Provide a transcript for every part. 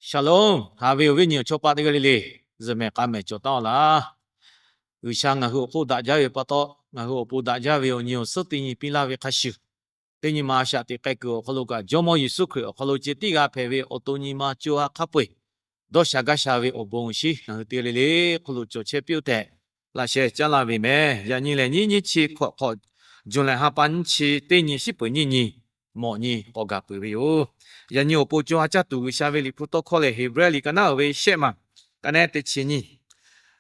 Shalom, haꞈ ve awˬ viˉ awˬ nyi awˬ chawˇ paˆ teˇ g'aˇ le le, zuhꞈ mehˍ k'a mehˍ cawˬ taˉ-aw laˇ. G'uiˬsha ngaˬ hui awˬ hk'oˆ daꞈ jaˇ ve pa taw, ngaˬ hui awˬ pon daꞈ jaˇ ve awˬ nyi awˬ suhˉ teˇ nyi piˇ laˇ ve hk'a shuˍ, teˇ nyi ma a shaꞈ teꞈ k'ai kuiˬ awˬ hk'aw lo kaꞈ, Jawˇmawˇ Yeˍsuˆ Hkriꞈ awˬ hk'aw lo ceh tiˉ g'a hpehꞈ ve awˬ to nyi ma co ha hk'a peu-eˬ dawˇ sha gaˇ sha ve awˬ bon awˬ shinˉ ngaˬ hui teˇ g'aˇ le le hk'oˆ lo cawˬ chehˇ piˇ-oˆ tehꞈ, laꞈ sheh caˉ laˇ ve mehˍ. Yaꞈ nyi lehˬ, nyiˇ nyiˇ chi hkawꞈ hk'awꞈ, June lehˬ ha pa nyiˇ chi teˇ nyi shiˉ peuˬ nyiˇ nyi mawꞈ nyi k'awꞈ gaˬ peuˬ ve yoˬ. Yaꞈ nyi awˬ pon co ha caˇ tuˬ G'uiˬsha ve Liꞈ hpu tawˇ hkawˇ lehˬ, Heˍbrehˇ liꞈ ka naˉ uiˍ ve shehˆ maˬ, ka nehˉ teˇ chi nyiˇ.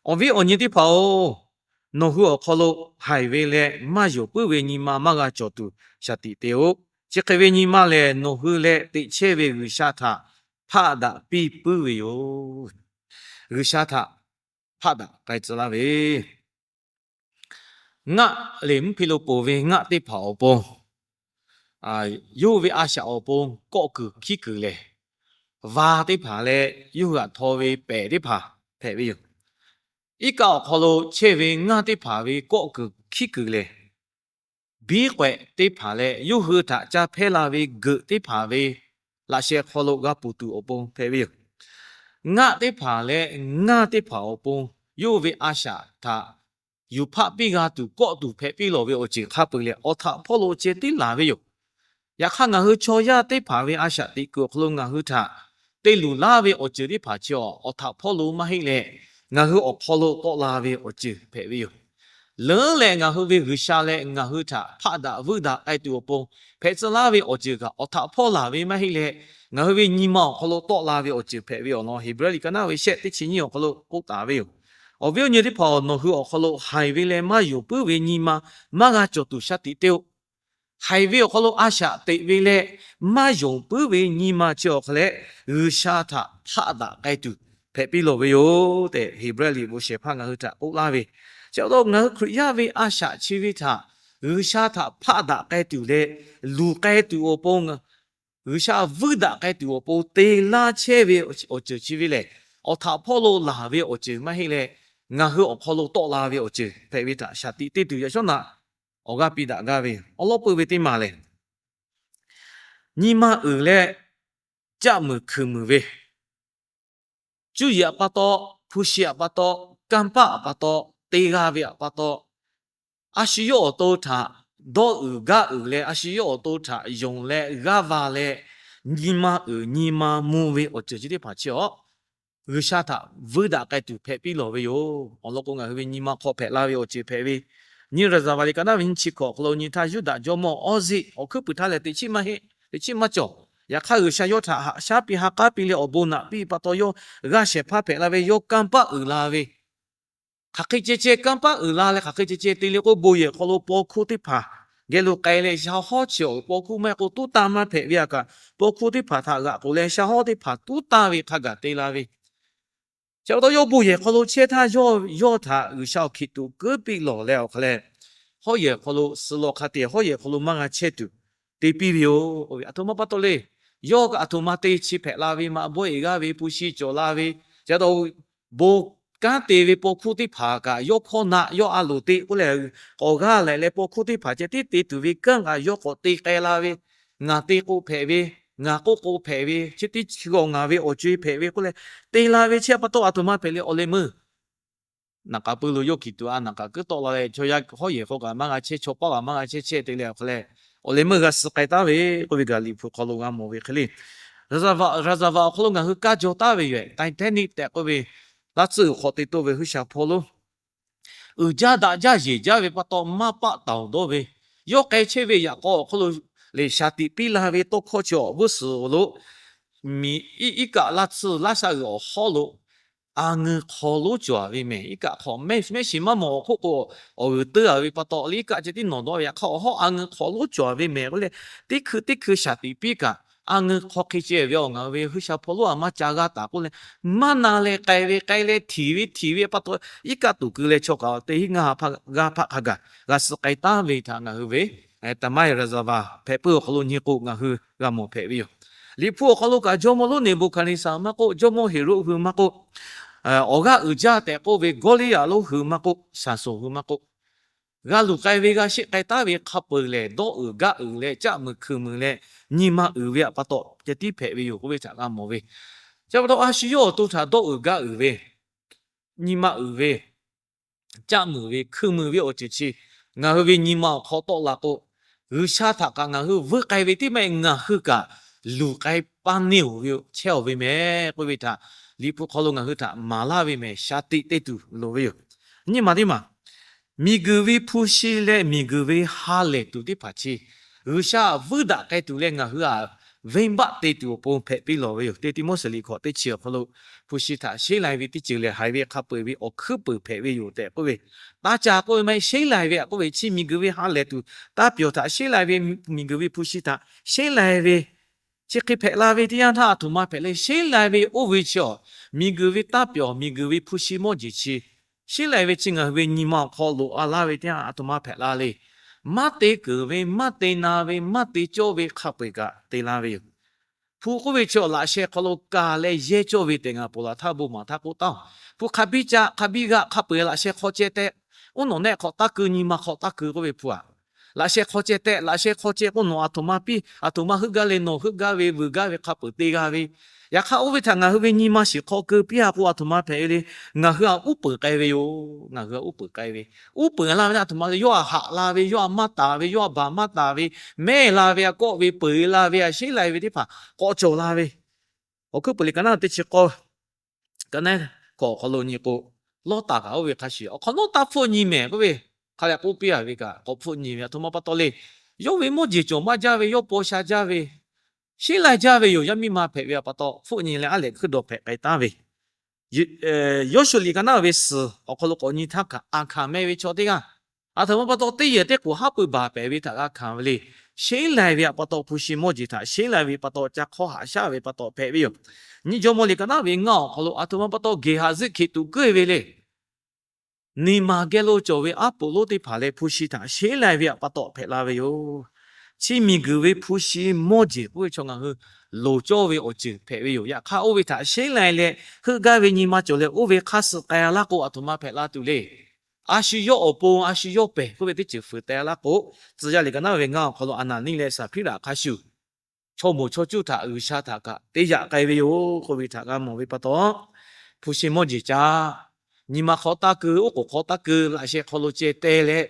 Awˬ viˉ awˬ nyi teˇ hpaˍ-oˬ, nawˬ hui awˬ hk'aw lo haiˬ ve leh maˇ yonˍ puiˉ ve nyi ma maˇ g'a cawˬ tuˬ shaˍ tiꞈ te-o. Chi hk'e ve nyi ma lehˬ, nawˬ hui leh teꞈ chehˇ ve G'uiˬsha htaꞈ hpaˆ daꞈ piˇ puiˉ ve yoˬ. G'uiˬsha htaꞈ hpaˆ daꞈ k'ai tcuh laˇ ve ngaˆ lehˬ, mvuhˇ hpe lo ponˬ ve ngaˆ teˇ hpaˍ awˬ pon, yawˇ hui ve a shaꞈ awˬ pon kawˆ kuiˬ hkiˉ kuiˬ lehˬ, va teˇ hpaˍ leh yawˇ hui htaꞈ htaw ve pehˍ teˇ hpaˍ hpehꞈ ve yoˬ. Iˉ kaˆ awˬ hk'aw lo chehˇ ve ngaˇ teˇ hpaˍ ve kawˆ kuiˬ hkiˉ kuiˬ lehˬ, biˉ k'awehꞈ teˇ hpaˍ leh yawˇ hui htaꞈ ca hpehˇ la ve geuꞈ teˇ hpaˍ ve laꞈ sheh hk'aw lo g'a ponˬ tuˬ awˬ pon hpehꞈ ve yoˬ. Ngaˆ teˇ hpaˍ leh ngaˇ teˇ hpaˍ awˬ pon yawˇ ve a shaꞈ htaꞈ yuˬ hpaˆ piˇ g'a tuˬ kawˆ tuˬ hpehꞈ piˇ lawˬ ve awˬ ceuˬ hk'a peu-eˬ lehˬ, awˬ htaꞈ hpawˇ lo ceh tiˉ laˬ ve yoˬ. Yaꞈ hk'aˇ, ngaˬ hui chaw yaˇ teˇ hpaˍ ve a shaꞈ teꞈ kuiˬ awˬ hk'aw lo ngaˬ hui htaꞈ te luˬ laˇ ve awˬ ceuˬ teˇ hpaˍ chi awˬ htaꞈ hpawˇ lo maˇ heˆ leh, ngaˬ hui awˬ hk'aw lo tawˆ la ve awˬ ceuˬ hpehꞈ ve yoˬ. Leuˉ leh ngaˬ hui ve G'uiˬsha leh ngaˬ hui htaꞈ hpaˆ daꞈ vuiˇ daꞈ k'ai tuˬ awˬ pon hpehꞈ tcuh laˇ ve awˬ ceuˬ kaꞈ awˬ htaꞈ hpawˇ laˬ ve maˇ heˆ leh, ngaˬ hui ve nyi ma awˬ hk'aw lo tawˆ la ve awˬ ceuˬ hpehꞈ ve awˬ lawn Heˍbrehˇ liꞈ ka naˉ ve shehˆ teˇ chi nyiˇ awˬ hk'aw lo k'oˆ taˍ ve yoˬ. Awˬ viˉ awˬ nyi teˇ hpaˍ-oˬ, nawˬ hui awˬ hk'aw lo haiˬ ve leh maˇ yonˍ puiˉ ve nyi ma maˇ g'a cawˬ tuˬ shaˍ tiꞈ te-o. Haiˬ ve awˬ hk'aw lo a shaꞈ teꞈ ve leh maˇ yonˍ puiˉ ve nyi ma chi awˬ hk'aw leh, G'uiˬsha htaꞈ hpaˆ daꞈ k'ai tuˬ hpehꞈ piˇ lawˬ ve yoˬ tehꞈ, Heˍbrehˇ liꞈ bon shehˍ hpaˇ ngaˬ hui htaꞈ k'oˆ laˇ ve. Chi pa taw ngaˬ hui Hkriꞈ yaˇ ve a shaꞈ chi ve htaꞈ G'uiˬsha htaꞈ hpaˆ daꞈ k'ai tuˬ leh, luˬ k'ai tuˬ awˬ pon, G'uiˬsha vuiˇ daꞈ k'ai tuˬ awˬ pon te laˇ chehˇ ve awˬ ceuˬ chi ve lehˬ, awˬ htaꞈ hpawˇ lo laˬ ve awˬ ceuˬ maˇ heˆ leh, ngaˬ hui awˬ hk'aw lo tawˆ la ve awˬ ceuˬ hpehꞈ ve htaꞈ shaˍ tiꞈ te tuˬ yaꞈ shawˉ naꞈ awˬ g'aˇ piˇ daꞈ gaˇ ve yoˬ. Awˬ lawn peuˬ ve teˇ maˬ lehˬ, nyi ma uiˍ leh caˆ muiˬ hkuiˬ muiˬ ve, cuˇ yiˍ aꞈ pa taw, hpu shi aꞈ pa taw, kanˇ paˆ aꞈ pa taw, te g'a ve aꞈ pa taw, a shu yawˇ awˬ to htaꞈ dawˇ uiˍ gaˇ uiˍ leh, a shu yawˇ awˬ to htaꞈ yonˍ leh g'aˇ va leh, nyi ma uiˍ nyi ma mvuh ve awˬ ceuˬ chi teˇ hpaˍ chi awˬ G'uiˬsha htaꞈ vuiˇ daꞈ k'ai tuˬ hpehꞈ piˇ lawˬ ve yoˬ. Awˬ lawn k'o, ngaˬ hui ve nyi ma hk'aw hpehꞈ la ve awˬ ceuˬ hpehꞈ ve, nyi Raˍzaˍvaˍ liꞈ ka naˉ ve nyiˇ chi hkawꞈ awˬ hk'aw lo nyi htaˇ, Yuˇdaꞈ jawˇmawˇ Awˇziˆ awˬ hkuiˉ puiˍ htaˇ lehˬ teꞈ chiˉ maˇ heˆ, teꞈ chiˉ maˇ cawˬ. Yaꞈ hk'aˇ, G'uiˬsha yawˇ htaꞈ haꞈ shaˉ piˇ ha k'aˉ piˇ leh awˬ bon naꞈ piˇ pa taw, yawˇ g'aˇ shehˍ hpaˇ hpehꞈ la ve, yawˇ kanˇ paˆ uiˍ la ve, hk'aˬ hk'e ceh ceh kanˇ paˆ uiˍ la leh hk'aˬ hk'e ceh ceh te le k'o, bon yehˬ hk'aw lo paw hkuˇ teˇ hpaˍ geh lo k'ai leh, sha hawˉ chi awˬ paw hkuˇ maˇ heˆ k'o tuˉ tanˇ maˇ hpehꞈ ve aꞈ kaꞈ, paw hkuˇ teˇ hpaˍ htaꞈ g'aꞈ k'oˬ leh sha hawˉ teˇ hpaˍ tuˉ tanˇ ve hk'a gaˬ te la ve. Chi pa taw yawˇ bon yehˬ hk'aw lo chehˇ htaˇ, yawˇ yawˇ htaꞈ G'uiˬsha awˬ hkiˬ tuꞈ kuiˉ piˇ lawˬ leh awˬ hk'a leh, hawˉ yehˬ hk'aw lo suh lawˬ hk'a te, hawˉ yehˬ hk'aw lo maˇ g'a chehˇ tuˬ te piˇ ve yoˬ. Aˬ htoꞈ ma pa taw le. Yawˇ aˬ htoꞈ ma te chi hpehꞈ la ve, maꞈ bawˆ eˬ g'aˇ ve, hpu shi cawˬ la ve, chi pa taw bon kanˉ te ve paw hkuˇ teˇ hpaˍ kaꞈ yawˇ hkawˇ naˆ yawˇ a loˍ te k'oˆ leh, k'awꞈ g'aˇ leh leh paw hkuˇ teˇ hpaˍ ceh tiˉ te tuˬ ve kanˉ kaꞈ yawˇ k'awꞈ te k'ai la ve, ngaˬ te k'o hpehꞈ ve, ngaˬ k'oˆ k'o hpehꞈ ve, chi teˇ chi g'awˬ ngaˬ ve awˬ co-e hpehꞈ ve k'oˆ leh, te la ve chi pa taw aˬ htoꞈ ma hpehꞈ le awˬ leh meuˇ naꞈ k'aꞈ pui lo yawˇ hkiˬ tuꞈ a naꞈ k'aꞈ kuiˉ tawˆ la leh, chaw yaˇ hawˉ yehˬ hk'aw kaꞈ maˇ g'a chehˇ, chaw paˆ kaꞈ maˇ g'a chehˇ chehˇ te leh awˬ hk'a leh, awˬ leh meuˇ g'a suh k'ai taˉ ve k'oˆ ve kaꞈ Liꞈ hpu hk'aw lo g'a mawˬ ve hk'e le. Raˍzaˍvaˍ awˬ hk'aw lo ngaˬ hui kaˇ jaw taˉ ve yoˬ. Titanic tehꞈ k'oˆ ve laˇ tsuhˇ uiˍ hk'awꞈ te toˆ ve G'uiˬsha hpawˇ lonˉ uiˍ jaˇ daꞈ jaˇ yeˬ jaˇ ve pa taw maˇ paˆ taˍ dawˇ ve, yawˇ k'ai chehˇ ve yaꞈ k'aw awˬ hk'aw lo lehˬ shaˍ tiꞈ piˇ la ve tawˇ hkawˇ chi awˬ g'uˇ suhˍ lo, miˬ iˉ kaˆ laˇ tsuhˇ laˇ sha g'uiˬ awˬ hawˉ lo a ngeu hk'aw lonˉ cawˬ ve mehˍ. Iˉ kaˆ hk'awꞈ mehˆ shiˍ maˇ mawˬ awˬ hk'oˆ k'o, awˬ g'uiˬ teuˇ a ve pa taw liˇ iˉ kaˆ ceh tiˉ nawˬ dawˇ ve yaꞈ hk'aˇ awˬ hawˉ a ngeu hk'aw lonˉ cawˬ ve mehˍ k'oˆ leh, teˇ hkui teˇ hkui shaˍ tiꞈ piˇ kaꞈ a ngeu hk'aw hk'e ceh ve awˬ ngaˬ ve G'uiˬsha hpawˇ lonˉ a maˇ ca g'aˇ taˍ k'oˆ leh, maˇ na leh k'ai ve k'ai leh htiˍ ve htiˍ ve pa taw, iˉ kaˆ tuˬ keu leh chaw kaꞈ teˇ hinˉ ngaˇ ha hpaˆ g'aˇ hpaˆ hk'a gaˬ g'a suh k'ai taˉ ve htaꞈ ngaˬ hui ve Taˍmaˇ Raˍzaˍvaˍ hpehꞈ puiˉ awˬ hk'aw lo nyi k'o ngaˬ hui g'a mawˬ hpehꞈ ve yoˬ. Liꞈ hpu awˬ hk'aw lo kaꞈ jawˇmawˇ lonˉ Neˍbuˍhkaˍneˍsaˍ maˇ k'oˆ, jawˇmawˇ Heˍroˆ hui maˇ k'oˆ, awˬ g'aˇ uiˍ jaˇ tehꞈ k'oˆ ve Gawˇliˇyaꞈ lonˉ hui maˇ k'oˆ, Saˍsonˍ hui maˇ k'oˆ, g'a luˬ k'ai ve g'a sheˆ k'ai taˉ ve hk'a peu-eˬ lehˬ, dawˇ uiˍ gaˇ uiˍ leh caˆ muiˬ hkui muiˬ leh nyi ma uiˍ ve aꞈ pa taw ceh tiˉ hpehꞈ ve yoˬ k'oˆ ve htaꞈ g'a mawˬ ve. Chi pa taw a shu yawˇ awˬ to htaꞈ dawˇ uiˍ gaˇ uiˍ ve, nyi ma uiˍ ve, caˆ muiˬ ve, hkui muiˬ ve awˬ ceuˬ chi ngaˬ hui ve nyi ma awˬ hk'aw tawˆ la k'o, G'uiˬsha htaꞈ kaꞈ ngaˬ hui vuiˇ k'ai ve teˇ maˇ heˆ, ngaˬ hui kaꞈ luˬ k'ai paˇ neˇ-oˬ ve, chehˇ-oˬ ve mehˍ k'oˆ ve htaꞈ Liꞈ hpu hk'aw lo ngaˬ hui htaꞈ maˍ laˇ ve mehˍ, shaˍ tiꞈ te tuˬ loˍ ve yoˬ. Nyiˇ maˬ teˇ maˬ, miˬguiˬ ve hpu shi leh miˬguiˬ ve ha lehˬ tuˬ teˇ hpaˍ chi G'uiˬsha vuiˇ daꞈ k'ai tuˬ leh ngaˬ hui aꞈ venˇbaˆ te tuˬ awˬ pon hpehꞈ piˇ lawˬ ve yoˬ. Teˇ Tiˆmoˉseˍ liꞈ hkawꞈ teˇ chi awˬ hk'aw lo hpu shi htaꞈ sheˉ lai ve teˇ ceuˬ lehˬ, haiˬ ve hk'a peu-eˬ ve awˬ hkuiˉ puiˍ hpehꞈ ve yoˬ tehꞈ k'oˆ ve, taˇ ca k'oˆ ve maˇ heˆ, sheˉ lai ve aꞈ k'oˆ ve chi miˬguiˬ ve ha lehˬ tuˬ taˇ pyawˬ htaꞈ sheˉ lai ve, miˬguiˬ ve hpu shi htaꞈ sheˉ lai ve chi hk'e hpehꞈ la ve teˇ yanˇ htaˇ, aˬ htoꞈ ma hpehꞈ le. Sheˉ lai ve oˇ ve chi awˬ, miˬguiˬ ve taˇ pyawˬ, miˬguiˬ ve hpu shi mawˇ jeˬ chi sheˉ lai ve chi ngaˬ hui ve nyi ma awˬ hk'aw loꞈ-a laˇ ve teˇ yanˇ, aˬ htoꞈ ma hpehꞈ la le. Maˇ te keunˍ ve, maˇ te na ve, maˇ te cawˇ ve hk'a peu-eˬ kaꞈ te laˇ ve yoˬ. Hpu k'oˆ ve chi awˬ laꞈ sheh hk'aw lo ka leh yehˇ cawˇ ve tehꞈ ngaˬ ponˬ laˬ htaˇ bon maˍ htaˇ k'oˆ taˉ-oˬ. Hpu hk'a biˇ ca hk'a biˇ g'aꞈ hk'a peu-eˬ laꞈ sheh hk'aw ceh tehꞈ, oˇ nawˬ nehˆ hk'awꞈ taˇ keu, nyi ma hk'awꞈ taˇ keu k'oˆ ve hpu aꞈ, laꞈ sheh hk'aw ceh tehꞈ, laꞈ sheh hk'aw ceh k'o nawˬ aˬ htoꞈ ma piˇ, aˬ htoꞈ ma heuˆ gaˇ leh nawˬ heuˆ gaˇ ve, vuiˬ gaˇ ve hk'a peu-eˬ te g'a ve. Yaꞈ hk'aˇ oˇ ve htaꞈ ngaˬ hui ve nyi ma shiˍ hk'aw keu piˇ-a k'o, aˬ htoꞈ ma hpehꞈ ve le. Ngaˬ hui aꞈ uˉ peunˍ k'ai ve yoˬ. Ngaˬ hui aꞈ uˉ peunˍ k'ai ve, uˉ peunˍ laˇ ve aˬ htoꞈ ma le. Yawˇ aꞈ haꞈ la ve, yawˇ aꞈ maˇ taˍ ve, yawˇ aꞈ baˬ maˇ taˍ ve, mehˇ la ve, aꞈ kawˆ ve, peu-eˬ la ve, aꞈ sheˉ lai ve teˇ hpaˍ k'awꞈ cawˬ la ve, Awˬ hkuiˉ puiˍ liꞈ ka naˉ teˇ chi k'awˇ, ka naˉ hkawꞈ awˬ hk'aw lo nyi k'o, Lawˇtaˍ kaꞈ oˇ ve hk'a shuˍ awˬ hk'awꞈ nawˉ taˇ hpfuhˆ nyi mehˍ k'oˆ ve, hk'a lehˬ k'oˆ piˇ-a ve kaꞈ k'awꞈ hpfuhˆ nyi ve, aˬ htoꞈ ma pa taw le. Yawˇ ve mawˇ jeˬ cawˬ maˇ jaˇ ve, yawˇ paw sha jaˇ ve, sheˉ lai jaˇ ve yoˬ. Yaˇ miˇ ma hpehꞈ ve aꞈ pa taw hpfuhˆ nyi leh aˉ lehꞈ hkuiˇ dawˬ hpehꞈ k'ai taˍ ve Yoˇshuˆ liꞈ ka naˉ ve suhˍ awˬ hk'aw lo k'awꞈ nyi htaˇ kaꞈ, Aˍhkaˍ meh ve chaw teˇ g'aˇ aˬ htoꞈ ma pa taw teˇ yehˬ teˇ k'oˍ haˉ pui baˬ pehˍ ve htaꞈ g'a hkanˍ ve le. Sheˉ lai ve aꞈ pa taw, hpu shi mawˇ jeˬ htaꞈ sheˉ lai ve pa taw, ca hk'awˇ haꞈ shaˉ ve pa taw hpehꞈ ve yoˬ. Nyiˇ Jawˇmawˇ liꞈ ka naˉ ve ngaˇ awˬ hk'aw lo aˬ htoꞈ ma pa taw gehˬ haꞈ zuhˆ hkeꞈ tuˬ keuˆ ve le. Neˇ ma geh lo cawˬ ve aˉ poꞈ lonˉ teˇ hpaˍ leh hpu shi htaꞈ sheˉ lai ve aꞈ pa taw hpehꞈ la ve yoˬ. Chi miˬguiˬ ve hpu shi mawˇ jeˬ k'oˆ ve chaw ngaˬ hui loˍ cawˇ ve awˬ ceuˬ hpehꞈ ve yoˬ. Yaꞈ hk'aˇ oˇ ve htaꞈ sheˉ lai leh heuˆ gaˇ ve nyi ma cawˬ leh oˇ ve hk'aˇ suh k'ai-a laˇ k'o, aˬ htoꞈ ma hpehꞈ la tuˬ le. A shu yawˇ awˬ pon, a shu yawˇ pehˬ k'oˆ ve teˇ ceuˬ fuiˍ teh laˇ k'o, Tcuh yaˇ liꞈ ka naˉ ve ngaˇ awˬ hk'aw lo Aˍnaˍniˆ leh Saˍhpiˇraꞈ hk'a shuˍ, chaw moˍ chaw cuˇ htaꞈ G'uiˬsha htaꞈ kaꞈ te yaꞈ k'ai ve yoˬ k'oˆ ve htaꞈ g'a mawˬ ve pa taw, hpu shi mawˇ jeˬ ca nyi ma hk'aw taˇ keu, oˉ k'oˍ hk'aw taˇ keu, laꞈ sheh hk'aw lo ceh te leh,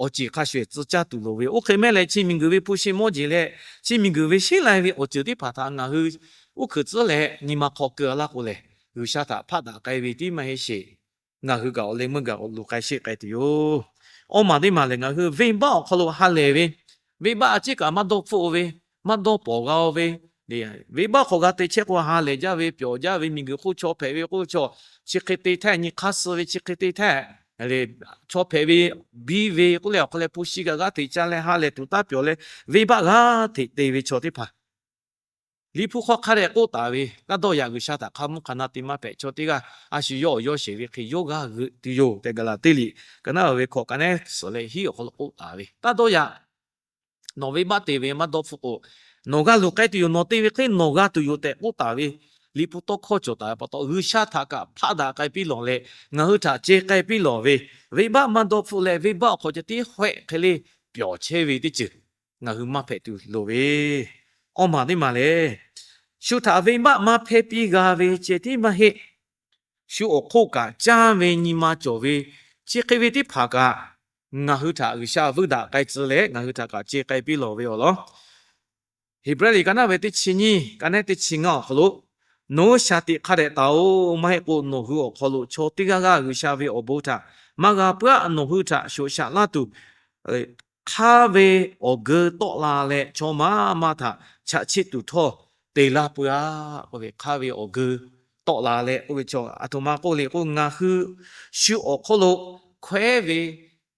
awˬ ceˬ hk'a shuˍ tcuh caˇ tuˬ loˍ ve. Oˇ hk'e mehˆ leh chi miˬguiˬ ve hpu shi mawˇ jeˬ leh chi miˬguiˬ ve sheˉ lai ve awˬ ceuˬ teˇ hpaˍ htaꞈ ngaˬ hui uˉ hkuiꞈ tcuhˉ leh nyi ma hk'aw keu-a laˇ k'o lehˬ, G'uiˬsha htaꞈ hpaˆ daꞈ k'ai ve tiˉ maˇ heˆ sheˍ. Ngaˬ hui kaꞈ awˬ leh meuˇ gaˬ k'awꞈ luˬ k'ai sheˆ k'ai tuˬ yoˬ. Awˇ maˬ teˇ maˬ lehˬ, ngaˬ hui venˇbaˆ awˬ hk'aw lo ha lehˬ ve, venˇbaˆ a ciˉ kaꞈ maˇ dawˇ hpfuhˆ ve, maˇ dawˇ pawˍ g'a-o ve, venˇbaˆ hk'aw g'a te chehˇ k'o ha lehˬ jaˇ ve, pyawˬ jaˇ ve, miˬguiˬ hk'oˆ chaw hpehꞈ ve k'oˆ ve chaw, chi hk'e te htaˇ nyi hk'aˇ suh ve, chi hk'e te htaˇ chaw hpehꞈ ve biˇ ve k'oˆ leh awˬ hk'aw leh hpu shi kaꞈ g'aˇ hteꞈ ca leh ha lehˬ tuˬ taˇ pyawˬ leh, venˇbaˆ g'aˇ hteꞈ te ve chaw teˇ hpaˍ Liꞈ hpu hk'aw hk'a dehꞈ k'oˆ taˍ ve, taˇ dawˇ yaꞈ, G'uiˬsha htaꞈ hk'a mvuhˇ hk'a na te maˇ hpehꞈ. Chaw teˇ g'aˇ a shu yawˇ awˬ yawˇ sheˍ ve hk'e yawˇ g'aˇ g'euꞈ tuˬ yoˬ tehꞈ Gaˍlaˍtiˆ liꞈ ka naˉ ve hkawꞈ ka nehˉ suhˍ leh hiˉ awˬ hk'aw lo k'oˆ taˍ ve, taˇ dawˇ yaꞈ. Nawˬ venˇbaˆ te ve maˇ dawˇ hpfuhˆ k'o, nawˬ g'a luˬ k'ai tuˬ yoˬ, nawˬ te ve hk'e nawˬ g'a tuˬ yoˬ tehꞈ k'oˆ taˍ ve Liꞈ hpu tawˇ hkawˇ cawˬ taˍ ve pa taw, G'uiˬsha htaꞈ kaꞈ hpaˆ daꞈ k'ai piˇ lawˬ leh ngaˬ hui htaꞈ ceh k'ai piˇ lawˬ ve, venˇbaˆ maˇ dawˇ hpfuhˆ leh venˇbaˆ awˬ hk'aw ceh tiˉ hawehˆ hk'e le pyawˬ chehˇ ve teˇ ceuˬ ngaˬ hui maˇ hpehꞈ tuˬ loˍ ve. Awˇ maˬ teˇ maˬ lehˬ, shu htaꞈ venˇbaˆ maˇ hpehˇ piˇ g'a ve ceh tiˉ maˇ heˆ. Shu awˬ hk'oˆ kaꞈ caˇ ve nyi ma cawˬ ve, chi hk'e ve teˇ hpaˍ kaꞈ ngaˬ hui htaꞈ G'uiˬsha vuiˇ daꞈ k'ai tcuh leh ngaˬ hui htaꞈ kaꞈ ceh k'ai piˇ lawˬ ve awˬ lawn Heˍbrehˇ liꞈ ka naˉ ve teˇ chi nyiˇ, ka nehˉ teˇ chi ngaˇ awˬ hk'aw lo, Nawˬ hui shaˍ tiꞈ hk'a dehꞈ taˍ-oꞈ. Maˇ heˆ k'o, nawˬ hui awˬ hk'aw lo chaw teˇ g'aˇ g'aˇ G'uiˬsha ve awˬ bon htaꞈ maˇ g'a peuˬ-aˆ. Nawˬ hui htaꞈ shoꞈ shaꞈ laˇ tuˬ, hk'aˇ ve awˬ geu tawˆ la leh, chaw maˇ maˇ htaꞈ chaꞈ chiˆ tuˬ htawˇ te laˇ peuˬ-aˆ k'oˆ ve, hk'aˇ ve awˬ geu tawˆ la leh k'oˆ ve chaw, aˬ htoꞈ ma k'oˆ le k'o, ngaˬ hui shu awˬ hk'oˆ lo hkawehˉ ve,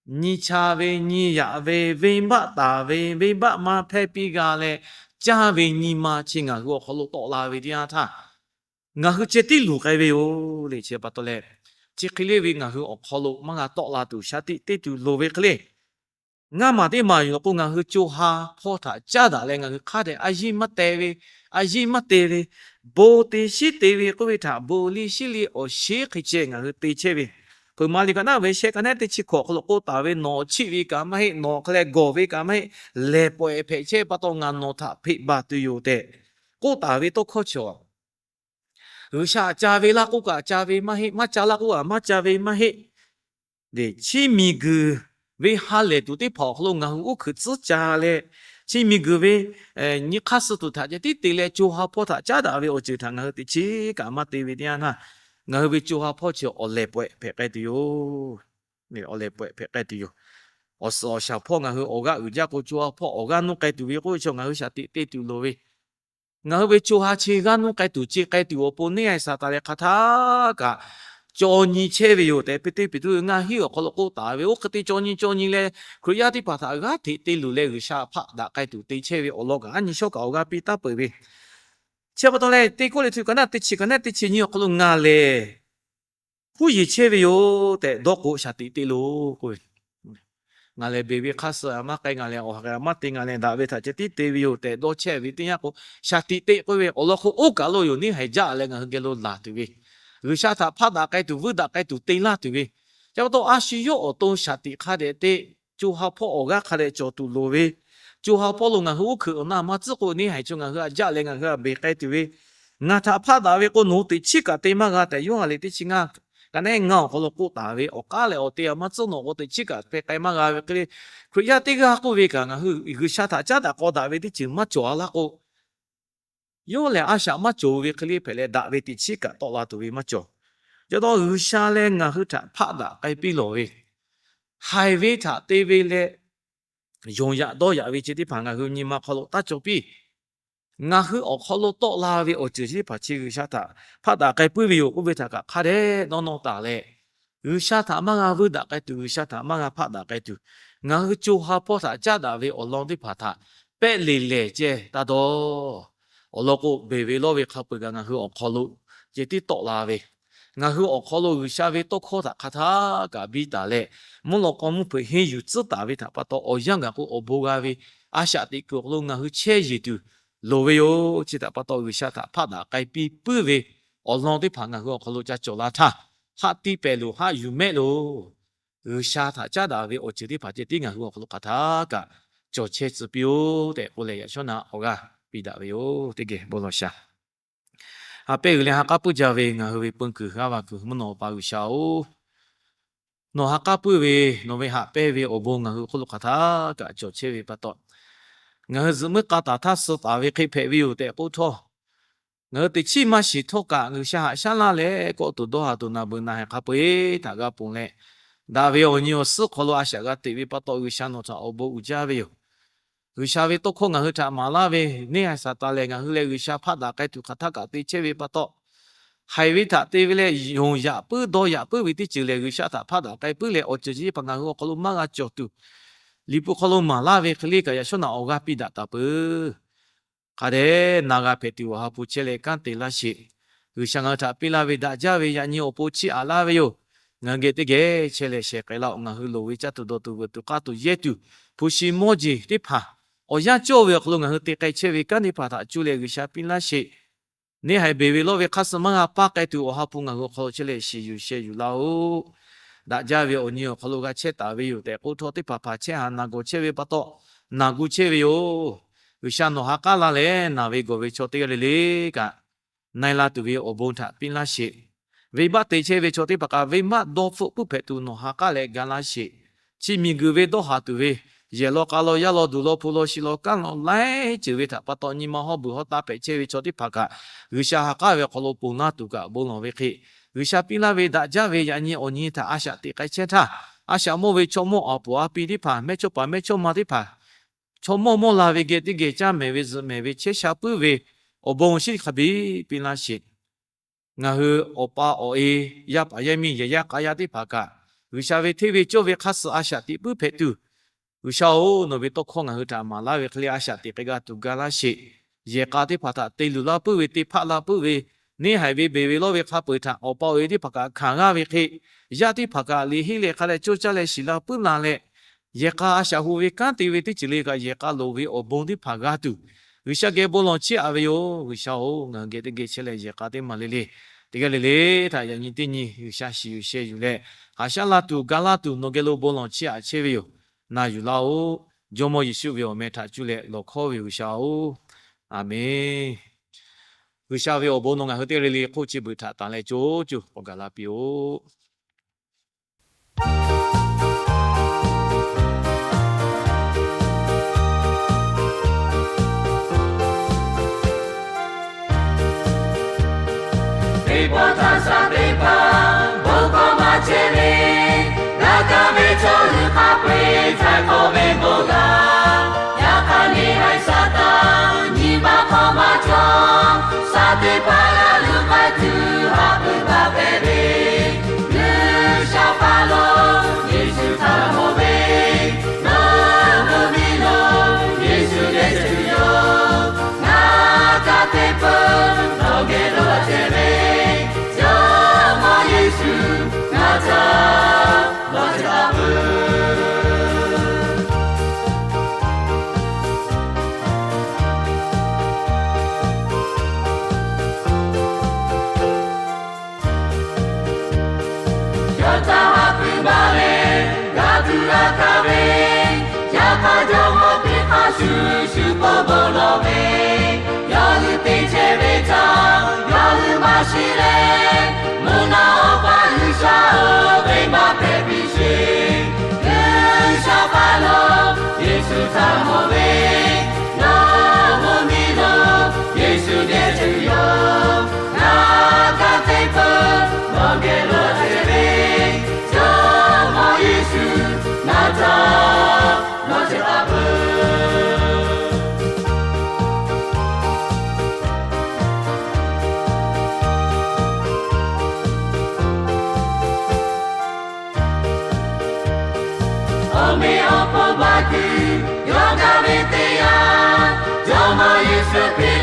nyi cha ve, nyi yaꞈ ve, venˇbaˆ taˍ ve, venˇbaˆ maˇ hpehˇ piˇ g'a leh, caˇ ve nyi ma chi ngaˬ hui awˬ hk'aw lo tawˆ la ve teˇ yanˇ htaˇ, ngaˬ hui ceh tiˉ luˬ k'ai ve yoˬ le. Chi pa taw leh, chi hk'e le ve ngaˬ hui awˬ hk'aw lo maˇ g'a tawˆ la tuˬ shaˍ tiꞈ te tuˬ loˍ ve hk'e le. Ngaˇ maˬ teˇ maˬ yoˬ k'o, ngaˬ hui co ha hpawˇ htaꞈ caˉ daꞈ leh ngaˬ hui hk'a dehꞈ a yiˇ maˇ te ve, a yiˇ maˇ te ve, bon te shiˉ te ve k'oˆ ve htaꞈ bon liˇ shiˉ liˇ awˬ sheˉ hk'e ceh ngaˬ hui te chehˇ ve. Peuˬ maˍ liꞈ ka naˉ ve shehˆ ka nehˉ teˇ chi hkawꞈ hk'aw lo k'oˆ taˍ ve, Nawˬ chiˆ ve kaꞈ maˇ heˆ, nawˬ hk'a leh gawˬ ve kaꞈ maˇ heˆ, lehˬ pawehˬ hpehꞈ chehˇ pa taw ngaˬ nawˬ htaꞈ hpeꞈ baˬ tuˬ yoˬ tehꞈ k'oˆ taˍ ve tawˇ hkawˇ chi awˬ G'uiˬsha ca ve laˇ k'oˆ kaꞈ ca ve maˇ heˆ, maˇ ca laˇ k'oˆ kaꞈ maˇ ca ve maˇ heˆ. Chiˇ miˬguiˬ ve ha lehˬ tuˬ teˇ hpaˍ awˬ hk'aw lo ngaˬ hui uˉ hkuiꞈ tcuhˉ ca leh, chi miˬguiˬ ve nyi hk'aˇ suh tuˬ htaꞈ ceh tiˉ te leh co ha hpawˇ htaꞈ caˉ daꞈ ve awˬ ceuˬ htaꞈ ngaˬ hui teꞈ chiˉ kaꞈ maˇ te ve teˇ yanˇ htaˇ, ngaˬ hui ve co ha hpawˇ chi awˬ lehˬ pawehꞈ hpehꞈ k'ai tuˬ yoˬ. Awˬ lehˬ pawehꞈ hpehꞈ k'ai tuˬ yoˬ. Awˬ suhˍ awˬ shaˍ hpawˇ ngaˬ hui awˬ g'aˇ uiˍ jaˇ k'o, co ha hpawˇ awˬ g'aˇ nuˇ k'ai tuˬ ve k'oˆ ve chaw ngaˬ hui shaˍ tiꞈ te tuˬ loˍ ve, ngaˬ hui ve co ha chi g'aˇ nuˇ k'ai tuˬ, ce k'ai tuˬ awˬ pon neˇ haiˬ Saˍtanˍ leh hk'aˬ htaˇ kaꞈ caw nyi chehˇ ve yoˬ tehꞈ, Peˍtruˆ ngaˇ hinˉ awˬ hk'aw lo k'oˆ taˍ ve, oˇ hk'e te caw nyi caw nyi leh Hkriꞈ yaˇ teˇ hpaˍ htaꞈ g'aˇ hteꞈ te luˬ leh G'uiˬsha hpaˆ daꞈ k'ai tuˬ te chehˇ ve awˬ lawn kaꞈ, aˉ nyi shawˉ kaꞈ awˬ g'aˇ piˇ taˉ peuˬ ve. Chi pa taw leh, teˇ Kawˇrenˍhtuˆ ka naˆ teˇ chi, ka naˆ teˇ chi nyi awˬ hk'aw lo ngaˬ lehˬ hpuˉ yeˬ chehˇ ve yoˬ tehꞈ dawˇ k'o, shaˍ tiꞈ te loˬ k'oˆ ve. Ngaˬ lehˬ beˬ ve hk'aˇ suh maˇ k'ai, ngaˬ lehˬ awˬ ha k'a maˇ te, ngaˬ lehˬ daꞈ ve htaꞈ ceh tiˉ te ve yoˬ tehꞈ dawˇ chehˇ ve teˇ yanˇ k'o, shaˍ tiꞈ te k'oˆ ve awˬ lawn hk'o oˇ kaˬ lo yoˬ. Neˇ haiˬ jaˇ leh ngaˬ hui geh lo laˬ tuˬ ve, G'uiˬsha htaꞈ hpaˆ daꞈ k'ai tuˬ, vuiˇ daꞈ k'ai tuˬ te laˇ tuˬ ve, chi pa taw a shu yawˇ awˬ to shaˍ tiꞈ hk'a dehꞈ te, co ha hpawˇ awˬ g'aˇ hk'a dehꞈ cawˬ tuˬ loˍ ve, co ha hpawˇ lo ngaˬ hui uˉ hkuiꞈ awˬ na maˇ tcuhˉ k'o, neˇ haiˬ chaw ngaˬ hui htaꞈ jaˇ leh ngaˬ hui htaꞈ beˬ k'ai tuˬ ve, ngaˬ htaꞈ hpaˆ daꞈ ve k'o, nawˬ hui teꞈ chiˉ kaꞈ te maˇ g'a tehꞈ Yoˇhanˬ liꞈ teˇ chi ngaˇ, ka naˆ ehˉ ngaˇ awˬ hk'aw lo k'oˆ taˍ ve, awˬ k'aˉ leh awˬ te a maˇ tcuhˉ, nawˬ k'o teꞈ chiˉ kaꞈ hpeh k'ai maˇ g'a ve hk'e le, Hkriꞈ yaˇ teˇ g'aˇ k'oˆ ve kaꞈ ngaˬ hui G'uiˬsha htaꞈ caˉ daꞈ k'aw daꞈ ve teˇ ceuˬ maˇ cawˬ a laˇ k'o, yawˇ lehˬ a shaꞈ maˇ cawˬ ve hk'e le hpehꞈ leh daꞈ ve teꞈ chiˉ kaꞈ tawˆ la tuˬ ve maˇ cawˬ. Chi pa taw G'uiˬsha leh ngaˬ hui htaꞈ hpaˆ daꞈ k'ai piˇ lawˬ ve, haiˬ ve htaꞈ te ve leh yonˍ yaꞈ dawˇ yaꞈ ve chi teˇ hpaˍ ngaˬ hui nyi ma hk'aw lo taˇ cawˬ piˇ. Ngaˬ hui awˬ hk'aw lo tawˆ la ve awˬ ceuˬ chi teˇ hpaˍ chi G'uiˬsha htaꞈ hpaˆ daꞈ k'ai puiˉ ve yoˬ k'oˆ ve htaꞈ kaꞈ hk'a dehꞈ dawˇ nawˇ taˍ leh, G'uiˬsha htaꞈ maˇ g'a vuiˇ daꞈ k'ai tuˬ, G'uiˬsha htaꞈ maˇ g'a hpaˆ daꞈ k'ai tuˬ, ngaˬ hui co ha hpawˇ htaꞈ caˉ daꞈ ve awˬ lawn teˇ hpaˍ htaꞈ pehˆ leˬ lehˬ ceh taˇ dawˇ. Awˬ lawn k'o, beˬ ve lawˇ ve hk'a peu-eˬ kaꞈ ngaˬ hui awˬ hk'aw lo ceh tiˉ tawˆ la ve, ngaˬ hui awˬ hk'aw lo G'uiˬsha ve tawˇ hkawˇ htaꞈ hk'aˬ htaˇ kaꞈ biˇ taˍ leh, mvuhˇ lawꞈ k'aw mvuhˇ hpeuꞈ henˇ yuˬ tcuhˉ taˍ ve htaꞈ pa taw, awˬ yanˇ gaˬ k'o awˬ bon g'a ve a shaꞈ teꞈ kuiˬ awˬ hk'aw lo ngaˬ hui chehˇ yeˬ tuˬ loˍ ve yoˬ. Chi htaꞈ pa taw, G'uiˬsha htaꞈ hpaˆ daꞈ k'ai piˇ puiˉ ve awˬ lawn teˇ hpaˍ ngaˬ hui awˬ hk'aw lo ca cawˬ la htaˇ, haˆ tiˇ pehˍ loˬ, haˆ yuˬ mehˆ loˬ. G'uiˬsha htaꞈ caˉ daꞈ ve awˬ ceuˬ teˇ hpaˍ ceh tiˉ ngaˬ hui awˬ hk'aw lo hk'aˬ htaˇ kaꞈ cawˬ chehˇ tcuh piˇ-oˆ tehꞈ k'oˆ leh, yaꞈ shawˉ na awˬ g'aˇ piˇ daꞈ ve yoˬ. Teˇ geh bon lawˬ shaˍ. Ha pehˇ g'uiˬ leh ha k'aˉ puiˉ jaˇ ve ngaˬ hui ve peun kuiˬ g'aˇ va kuiˬ mvuhˇ naw pa G'uiˬsha-oˬ, nawˬ ha k'aˉ puiˉ ve, nawˬ ve haꞈ pehnˇ ve awˬ bon ngaˬ hui hk'oˆ lo hk'aˬ htaˇ kaꞈ cawˬ chehˇ ve pa taw, ngaˬ hui zuhꞈ muiˉ k'a taˍ htaˇ suh taˍ ve hk'e hpehꞈ ve yoˬ tehꞈ k'oˆ htawˇ, ngaˬ hui teꞈ chiˉ maˇ shiˍ htawˇ kaꞈ G'uiˬsha haꞈ shaˉ laˇ leh kawˆ tuˬ dawˇ haˍ tuˬ naˬ beuˬ naˬ haiˬ hk'a peu-eˬ htaꞈ g'a ponˬ leh, daꞈ ve awˬ nyi awˬ suhˉ hk'aw lo a shaꞈ g'a teꞈ ve pa taw, G'uiˬsha nawˬ htaꞈ awˬ bon uiˍ jaˇ ve yoˬ. G'uiˬsha ve tawˇ hkawˇ ngaˬ hui htaꞈ maˍ laˇ ve, neˇ haiˬ Saˍtanˍ lehˬ ngaˬ hui leh G'uiˬsha hpaˆ daꞈ k'ai tuˬ hk'aˬ htaˇ kaꞈ te chehˇ ve pa taw, haiˬ ve htaꞈ te ve leh yonˍ yaꞈ puiˉ dawˇ yaꞈ puiˉ ve teˇ ceuˬ lehˬ, G'uiˬsha htaꞈ hpaˆ daꞈ k'ai puiˉ leh awˬ ceuˬ chi teˇ hpaˍ ngaˬ hui awˬ hk'aw lo maˇ g'a cawˬ tuˬ, Liꞈ hpu hk'aw lo maˍ laˇ ve hk'e le kaꞈ, yaꞈ shawˉ na awˬ g'aˇ piˇ daꞈ taˍ peuˬ. Hk'a dehꞈ na g'a hpehꞈ tuˬ awˬ ha hpu chehˇ leh kanˉ te laˇ sheˍ. G'uiˬsha ngaˬ hui htaꞈ piˇ laˇ ve daꞈ jaˇ ve yaꞈ nyi awˬ pon chiˇ aꞈ laˇ ve yoˬ. Ngaˬ hui geh teˇ geh chehˇ leh shehˍ k'ai laˇ-oˆ. Ngaˬ hui loˍ ve caˇ tuˬ dawˬ tuˬ veuꞈ tuˬ k'aˇ tuˬ yehˇ tuˬ hpu shi mawˇ jeˬ teˇ hpaˍ, awˬ yanˇ cawˇ ve awˬ hk'aw lo ngaˬ hui te k'ai chehˇ ve kanˉ teˇ hpaˍ htaꞈ cuˇ leh G'uiˬsha piˇ laˇ sheˍ. Neˇ haiˬ beˬ ve lawˇ ve hk'aˇ suh maˇ g'a paˇ k'ai tuˬ, awˬ ha hpu ngaˬ hui awˬ hk'aw lo chehˇ leh shiˍ yuˬ sheh yuˬ laˇ-oˆ. Daꞈ jaˇ ve awˬ nyi awˬ hk'aw lo g'a chehˇ taˍ ve yoˬ tehꞈ k'oˆ htawˇ, teˇ hpaˍ hpaˍ chehˇ haˍ naˬ gawˬ chehˇ ve pa taw, naˬ gu chehˇ ve yoˬ. G'uiˬsha nawˬ ha k'aˉ laˇ leh, naˬ ve gawˬ ve chaw teˇ g'aˇ le le kaꞈ na-e la tuˬ ve awˬ bon htaꞈ piˇ laˇ sheˍ. Venˇbaˆ te chehˇ ve chaw teˇ hpaˍ kaꞈ venˇbaˆ dawˇ hpfuhˆ puiˉ hpehꞈ tuˬ nawˬ ha k'aˉ leh ga laˇ sheˍ. Chi miˬguiˬ ve dawˇ haˍ tuˬ ve, yehˬ law k'a law yaˇ law duˬ law hpu law shi law kanˉ law laiˉ ceuˬ ve htaꞈ pa taw nyi ma hawˉ beuˬ hawˉ taˇ hpehꞈ chehˇ ve chaw teˇ hpaˍ kaꞈ, G'uiˬsha ha k'aˉ ve awˬ hk'aw lo ponˬ laˇ tuˬ kaꞈ bon lawˬ ve hk'e, G'uiˬsha piˇ laˇ ve daꞈ jaˇ ve yaꞈ nyi awˬ nyi htaꞈ a shaꞈ teꞈ k'ai chehˇ htaˇ, a shaꞈ mawˇ ve chaw mawˇ a puˍ a pi teˇ hpaˍ, mehˇchawˇ paˍ mehˇchawˇma teˇ hpaˍ, chaw mawˇ mawˇ la ve geh teˇ geh caˇ mehˍ ve zuhꞈ mehˍ ve chehˇ sha puiˉ ve awˬ bon awˬ shinˉ hk'a biˇ piˇ laˇ sheˍ. Ngaˬ hui awˬ pa awˬ e, yaˇ paˍ yaˇ miˇ, yehˬ yaˇ k'a yaˇ teˇ hpaˍ kaꞈ, G'uiˬsha ve hteˇ ve cawˇ ve hk'aˇ suh a shaꞈ teꞈ puiˉ hpehꞈ tuˬ, G'uiˬsha-oˬ, nawˬ ve tawˇ hkawˇ ngaˬ hui htaꞈ maˍ laˇ ve hk'e le a shaꞈ teꞈ k'ai g'a tuˬ ga laˇ sheˍ. Yehˬ k'a teˇ hpaˍ htaꞈ te luˬ laˇ puiˉ ve, te hpaˆ laˇ puiˉ ve, neˇ haiˬ ve beˬ ve lawˇ ve hk'a peu-eˬ htaꞈ awˬ pa awˬ e teˇ hpaˍ kaꞈ hkanˍ g'aˇ ve hk'e, yaˇ teˇ hpaˍ kaꞈ liꞈ henˇ leh hk'a leh coˇ caˇ leh shiˍ la puiˉ la leh, yehˬ k'a a shaꞈ hu ve kanˉ te ve teˇ ceuˬ le kaꞈ, yehˬ k'a loˍ ve awˬ bon teˇ hpaˍ g'a tuˬ, G'uiˬsha geh bon lawˬ chiˇ aꞈ ve yoˬ. G'uiˬsha-oˬ, ngaˬ hui geh teˇ geh chehˇ leh yehˬ k'a teˇ maˬ le le, teˇ g'aˇ le le htaꞈ yaꞈ nyi teˇ nyi G'uiˬsha shiˍ yuˬ sheh yuˬ leh, haꞈ shaˉ la tuˬ ga laˇ tuˬ nawˬ geh lo bon lawˬ chiˇ aꞈ chehˇ ve yoˬ. Na yuˬ laˇ-oˆ. Jawˇmawˇ Yeˍsuˆ ve awˬ meh htaꞈ cuˇ leh lawˬ hkawˇ ve G'uiˬsha-oˬ, Aˍmenˬ. G'uiˬsha ve awˬ bon nawˬ ngaˬ hui teˇ g'aˇ le le hk'oˆ chi beuꞈ htaꞈ tanˍ leh co cuˬ k'awꞈ gaˬ la piˇ-oˆ. Teˇ pawˆ htaˇ shaˍ teˇ hpaˍ bon hkawˇ maˇ chehˇ ve, g'a kaˇ ve chaw hui hk'a peu-eˬ htaiˍ hk'awꞈ ve bon g'a. Yaꞈ hk'aˇ, neˇ haiˬ Saˍtanˍ nyi ma hk'aw maˇ cawˬ. Shaˍ teˇ hpaˍ g'a luˬ k'ai tuˬ haꞈ pui baˬ hpehꞈ ve, G'uiˬsha hpaˇ lo Yeˍsuˆ htaꞈ mawˬ ve, nawˬ hui miˬ lo Yeˍsuˆ geh tuˬ yoˬ. Ngaˬ htaꞈ te peuˬ nawˬ geh lo chehˇ ve, Jawˇmawˇ Yeˍsuˆ ngaˬ htaꞈ laˬ chehˇ taˍ peuˬ. Yawˇ htaꞈ haꞈ pui baˬ leh g'a tuˬ g'a hkanˍ ve, yaꞈ hk'aˇ Jawˇmawˇ teˇ hk'aˇ shuˍ shuˍ k'oˆ bon lawˬ ve, yawˇ hui te chehˇ ve htaꞈ yawˇ hui maˇ shiˍ leh, mvuhˇ naw awˬ pa G'uiˬsha-oˬ, venˇbaˆ hpehꞈ piˇ sheˍ. G'uiˬsha hpaˇ lo Yeˍsuˆ htaꞈ mawˬ ve, nawˬ hui miˬ lo Yeˍsuˆ geh tuˬ yoˬ. Ngaˬ htaꞈ te peuˬ nawˬ geh lo chehˇ ve, Jawˇmawˇ Yeˍsuˆ ngaˬ htaꞈ laˬ chehˇ taˍ peuˬ. Awˬ meꞈ awˬ hponˇ baˬ kuiˬ yawˇ gaˇ ve teˇ yanˇ, Jawˇmawˇ Yeˍsuˆ Hkriꞈ